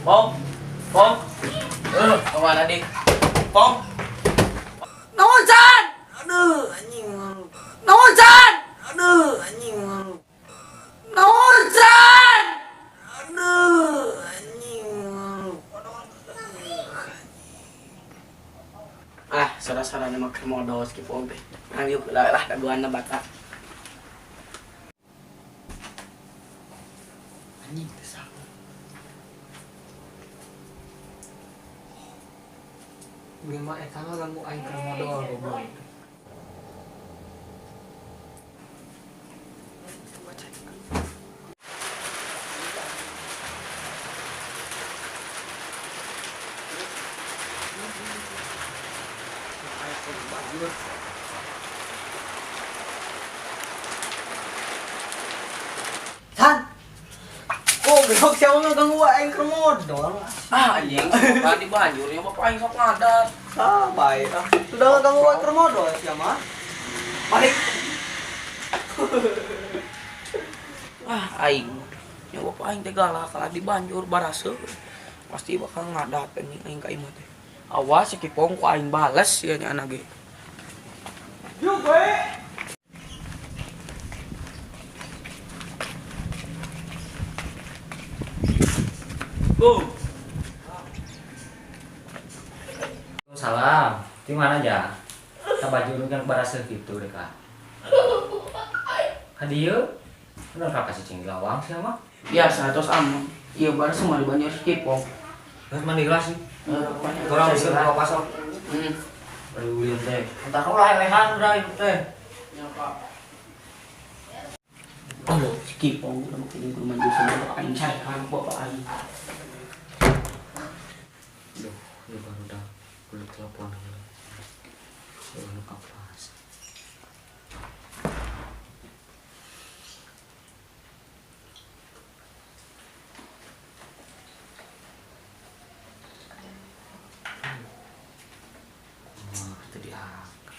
Pong. Pong. Eh, kemana dik? Pong. Naon, San? Aduh, anjing. Naon, San? Aduh, anjing. Naon, San? Aduh, anjing. Ah, salah-salah nama keur modal si Pong teh. Ayo lah lah dagoanna bata. Anjing teh salah. Lima eta mah ganggu aing keur modal goblok. San. Goblok siapa mah ganggu aing keur modal. Ah, anjing, tadi banjurnya bapak aing sok ngadat. Ah, baik. Ah. Sudah ganggu aing keur modal siapa mah. Balik. Ah, aing. Ya bapak aing teh galak kalau di banjur baraseuh. Pasti bakal ngadat anjing aing ka imah teh. Awas si Kipong ku aing bales ya nya anak ge. Yuk, we. Go. Salam, di mana aja? Kita baju lu kan baraseuh gitu deh kak. Hadieu, bener kak kasih cing lawang sih mah. Biasa tos aman. Iya baraseuh mah di banjur si Kipong. Terus mandi lah sih. Eh, pokoknya Kurang bisa bawa pasok. Hmm. Aduh, teh. Entar ulah lehan udah itu teh. Ya, Pak. Oh, si Kipong udah mau kirim ke rumah sama bapak aing carekan bapak aing. Duh, ya baru udah beli telepon. Ya nu kapas. Wah, itu diangkat.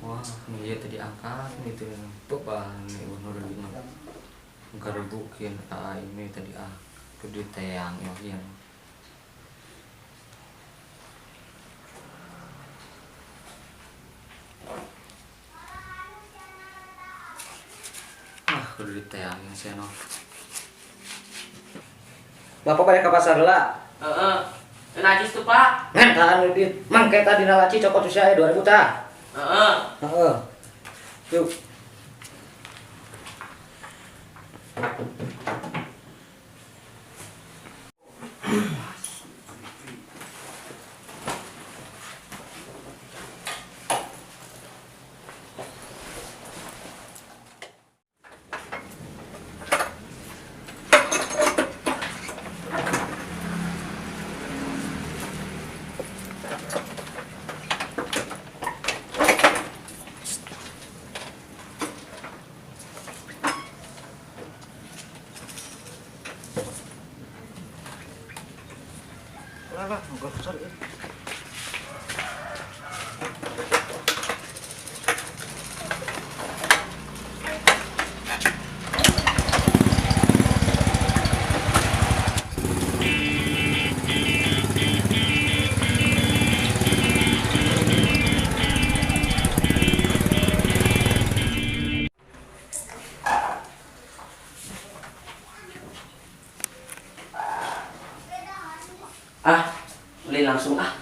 Wah, ini tadi angkat, ini tuh beban, ini bener lima. Garebukin, ah ini tadi ah, kudu teang ya yang. Ah, kudu diteang yang seno. Bapak balik ke pasar lah. Heeh. Najis tuh, Pak. Ngan tahan duit. Mang kayak tadi nalaci cokot usia 2000 tah. Heeh. Heeh. Yuk. Ah, beli langsung ah.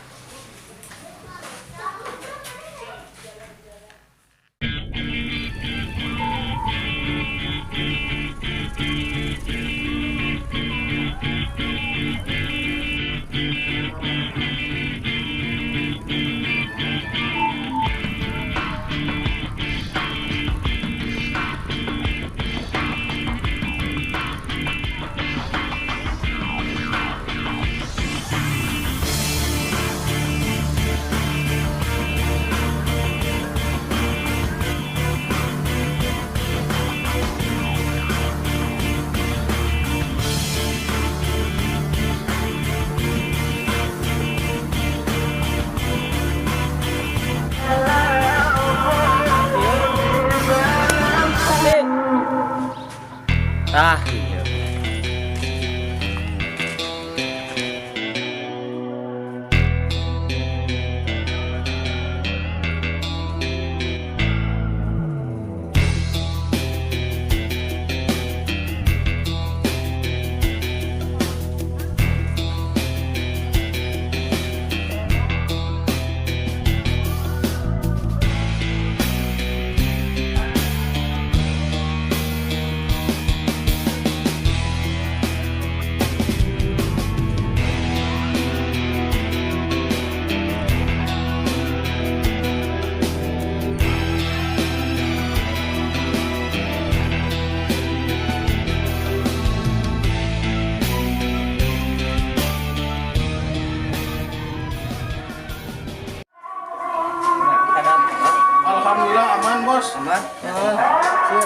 Aman. Siap.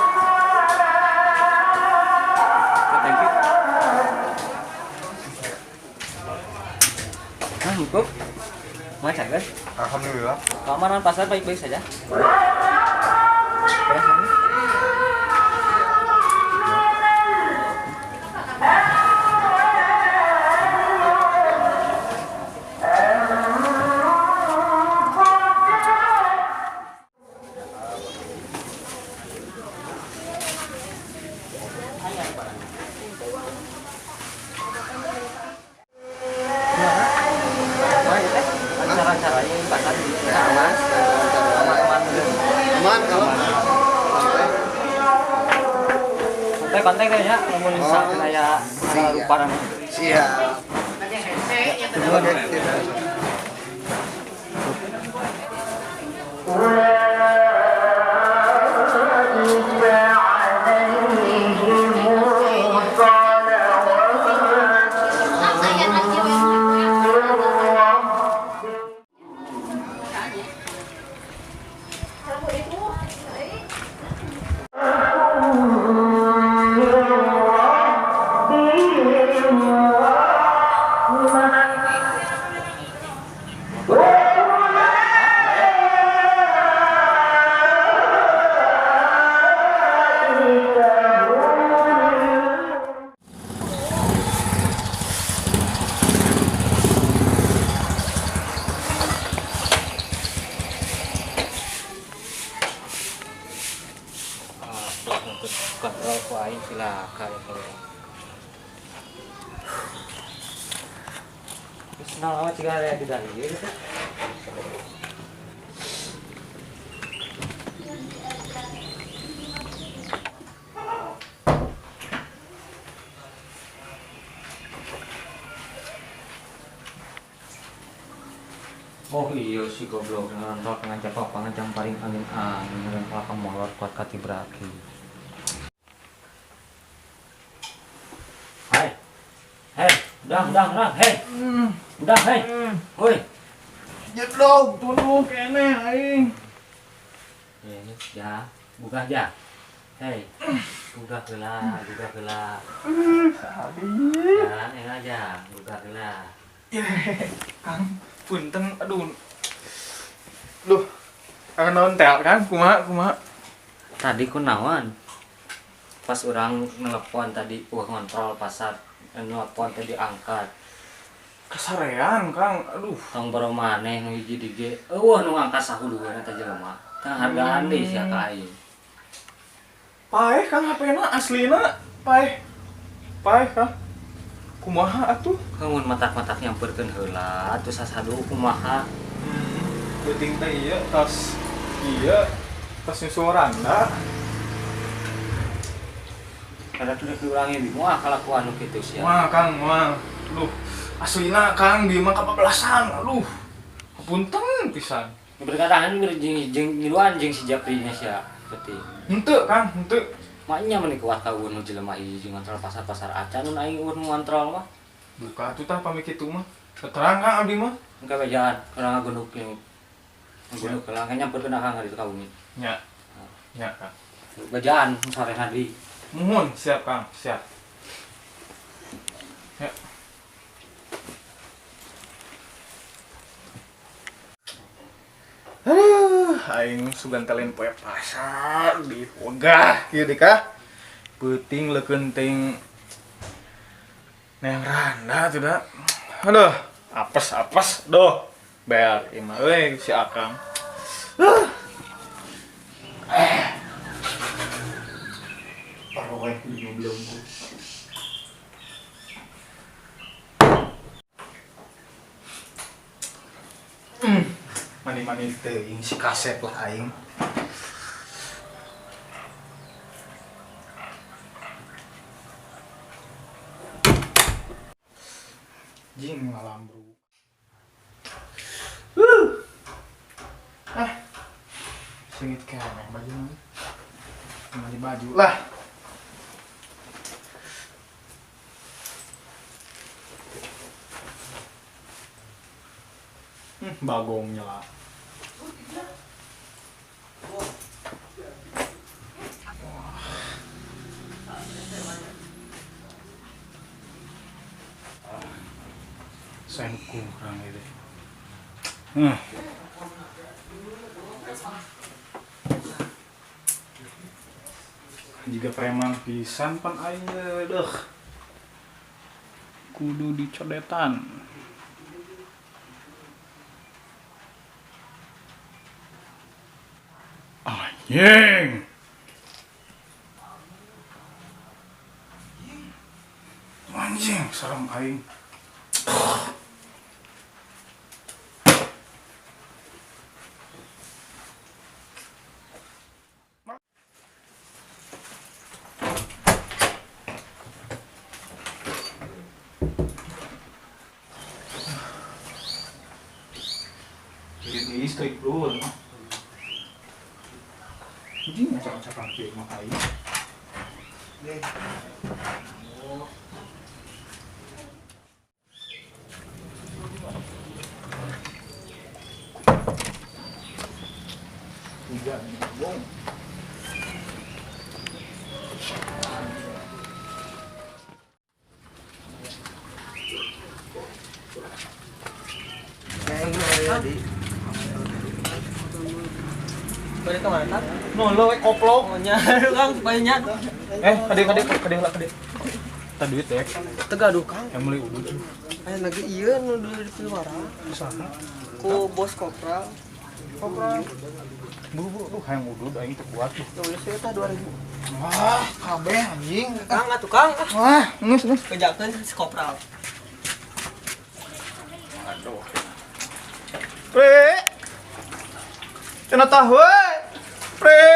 Thank you. Nah, cukup. Mas Sagar. Alhamdulillah. Keamanan pasar baik-baik saja. Kontak kayaknya ngomongin saat kayak lupa namanya. Siap. Oke, siap. Kontrol ku aing cilaka ya kalau. Terus naon awak ciga aya di dalam ieu gitu. Oh iya si goblok nonton ngancam apa ngancam paling angin angin dan kelaka molor kuat katibraki. Hai. Hei, udang, hei. Udang, hei. Woi. Jedlog, tunduk keneh aing. Ya, buka aja. Hei. Buka heula, buka heula. Ya, enak aja, buka heula. Kang, punten, aduh. Duh. Kang naon tel kan kumaha? Tadi kunaon? Pas orang nelpon tadi, ngontrol pasar, nelpon tadi angkat. Kasarean, Kang. Aduh. Tong boro maneh nu hiji di ge. Eueuh nu ngangkat sahulueuna teh jelema. Tah hargaan deui sia ka aing. Paeh Kang HP-na aslina, paeh. Paeh Kang. Kumaha atuh? Mun matak-matak nyamperkeun heula atuh sasadu kumaha? Beuting teh ieu tos ieu tos nyusul randa. Kada tuh diulangi bi moal kalakuan nu kitu sia. Moal Kang, moal. Duh, aslina Kang di mah kabablasan. Aduh. Punten pisan. Berkatahan jeung jeung ngiluan jeung si Japri nya sia beuting. Henteu Kang, henteu. Maknya meni kuat ka nu jelema hiji ngontrol pasar-pasar acan nun aing eueuh ngontrol mah. Duka atuh tah pamit kitu mah. Terang Kang abdi mah. Engke bejaan urang ngagunduk jeung ngagunduk heula engke nyamperkeun akang ka ditu ka bumi. Nya. Nya Kang. Bejaan sore deui. Muhun, siap Kang, siap. Ya. Aduh, aing sugan telen poe pasar di wegah kieu deui kah. Peuting leukeun teuing neang randa tuh da. Aduh, apes-apes doh. Bear imah euy si Akang. Paroeh belum. Mani-mani teuing si kasep lah aing. Jing lalambru. Ah. Sengit keneh baju mah. Mandi baju lah. Bagongnya lah. Saya kurang gitu. Jika preman pisan pan aing deuh. Kudu dicodetan. Anjing. Anjing, serem aing. Listrik bro, anjing ngacak-ngacakan kieu mah aing. Tiga, bong. Balik ke mana? No, lo koplok. Nya, Kang, banyak. Kadek lah, kadek. Tadi duit ya. Tegaduh, Kang. Yang beli udud. Aya lagi ieu nu dulu di keluaran. Saha? Ku bos kopral. Kopral. Buru-buru tuh hayang udud aing teu kuat tuh. Tuh geus eta 2000. Wah, kabeh anjing. Kang atuh, Kang. Wah, geus geus. Kejakeun si kopral. Aduh. Pre. Cenah tah we. Pre.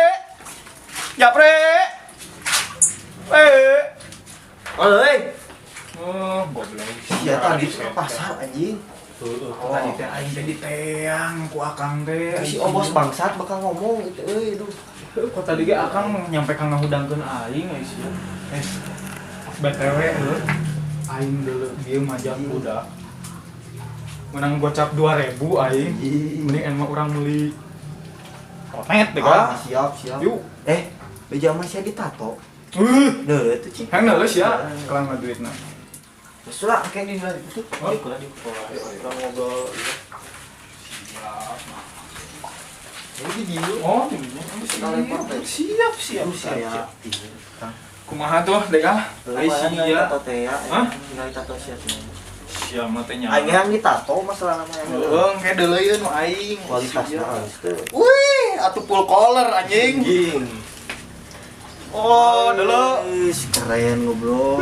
Ya pre. Oi. Oh, goblok. Sia tadi ke pasar anjing. Heeh, tadi teh aing teh diteang ku akang teh. Si obos bangsat bakal ngomong gitu euy duh. Kok tadi ge akang nyampe ka ngahudangkeun aing euy sia. BTW heuh. Aing deuleu ieu majak budak. Menang gocap 2000 aing. Mending emang urang meuli kotet deh kan. Siap, siap. Yuk. Beja mah sia ditato. Neuh atuh cing. Hang neuh sia, kelang duitna. Geus lah engke di itu. Oh, di urang ngobrol. Siap. Ini di dieu. Oh, siap, siap, siap. Kumaha tuh, Dek ah? Ai sia. Tato teh ya. Hah? Ningali tato sia teh. Sia mah teh nya. Aing yang ditato masalah namanya. Heeh, engke deuleuyeun nu aing. Kualitasna halus teh. Wih, atuh full color anjing. Anjing. Oh, deuleu. Keren goblok.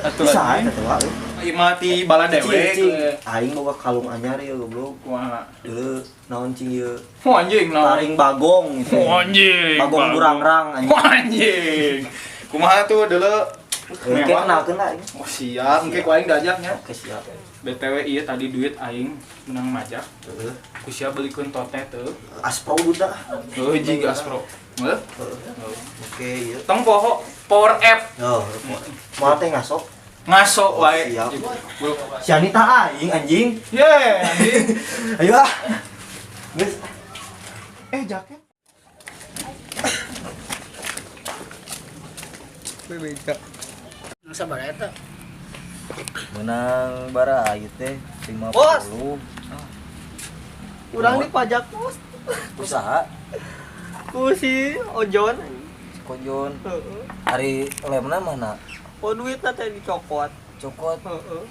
Atuh bisa eta teh wae. Ieu mah ti bala dewek. Aing boga kalung anyar ieu goblok. Kumaha? Deuleu naon cing ieu? Oh, anjing naon? Taring bagong gitu. Oh, anjing. Bagong burangrang anjing. Oh, anjing. Kumaha tuh deuleu? Engke kenalkeun lah aing. Oh, siap. Engke ku aing diajaknya. Oke, siap. BTW ieu tadi duit aing menang majak. Heeh. Ku siap belikeun tote teu. Aspro budak. Heuh, jig aspro. Heuh. Oke, ieu. Tong poho power app. Oh, moal teh ngaso. Ngaso wae. Siap. Si Anita aing anjing. Ye, anjing. Ayo ah. Geus. Jaket. Bebeka. Sabar eta. Menang bara ieu teh 50. Bos. Urang dipajak bos. Usaha. Ku si Ojon. Kojon. Heeh. Ari lemna mana? Oh duitna teh dicokot. Cokot. Heeh.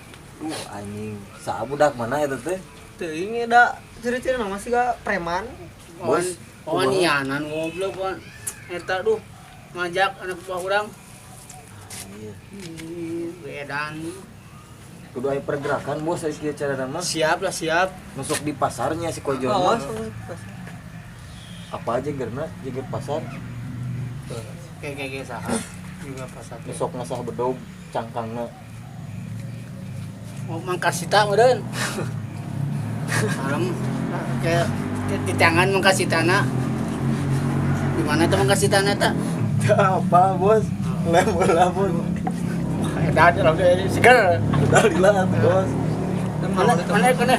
Anjing. Saha budak mana eta teh? Teuing da ciri-ciri mah masih ga preman. Bos, Pawanianan goblok wan. Eta duh ngajak anak buah urang. Iya. Edan. Kudu aya pergerakan bos ari kieu carana mah. Siap lah siap. Masuk di pasarnya si Kojon. Oh, apa aja gerna jeger pasar. Kayak saha juga pasar. Besok ngasah bedog cangkangna. Oh, mangkasita meureun. Malam kayak di tangan mangkasitana. Di mana teh mangkasitana eta? Apa bos? Lem bola bos. Edan langsung seger. Udah lila atuh bos. Mana mana mana.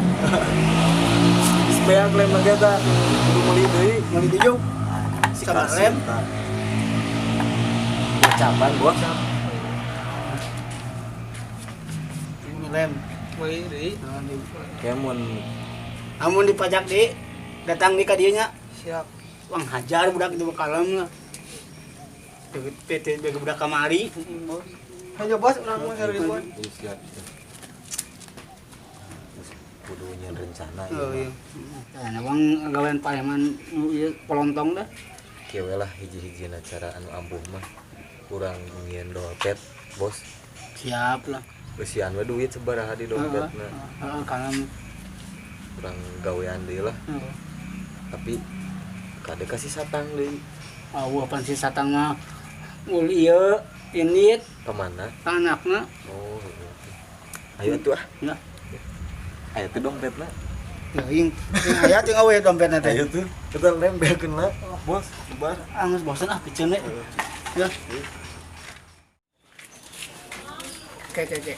Sebeak lem lagi eta. Kudu meuli deui, meuli deui jauh. Si Sama lem. Ucapan bos. Ini lem. Meuli deui. Kayak mun Amun dipajak di datang di ka dieu nya. Siap. Wang hajar budak itu kalem lah. PT bagi budak kamari. Bos. Hayo bos urang mah ribuan. Iya, siap. Terus kudu nyeun rencana Oh ieu iya. Nah, wang gawean paeman nu ieu polontong dah. mah. Kieu we lah hiji-hijina cara anu ampuh mah. Kurang nyieun dompet, bos. Siap lah. Beusian we duit sabaraha di dompetna. Heeh, kalem. Kurang gawean deui lah. Heeh. Tapi kade kasih satang deui. Awah pan si satang mah ngul ieu indit Kemana? ka anakna. Oh, heeh. Ayo atuh ah. Ya. Ayo tuh dompetna. Teuing ting aya ting awe dompetna teh. Ayo tuh, kita lembelkeun lah, bos, bubar. Ah geus bosen ah piceun we. Ya. Oke, oke, oke.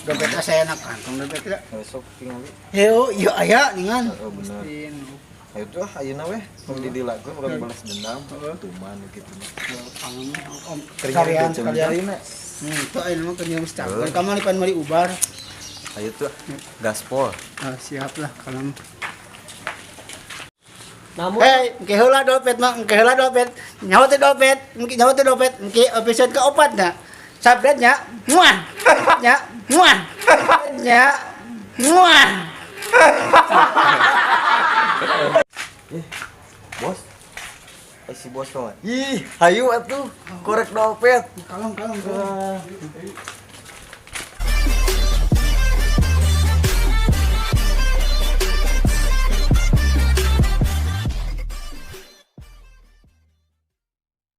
Dompetnya saya enak kantong dompetnya. Besok tinggal. Yo, iya aya ningan. Oh, bener. Ayo tuh ah, ayeuna weh, mun didilakeun urang balas dendam, tuman gitu. Sekalian, sekalian. Itu ayeuna mah keur nyeum secangkir. Kamari pan meuli ubar. Ayo tuh, gaspol. Ah, siap lah kalau. Namun Hei, engke heula dompet mah, engke heula dompet. Nyawa teh dompet, engke nyawa teh dompet, engke episode keopat nya. Subscribe nya. Muah. Nya, muah. Nya, muah. Bos. Eh, si bos mah. Ih, hayu atuh, korek dompet. Kalem, kalem, kalem.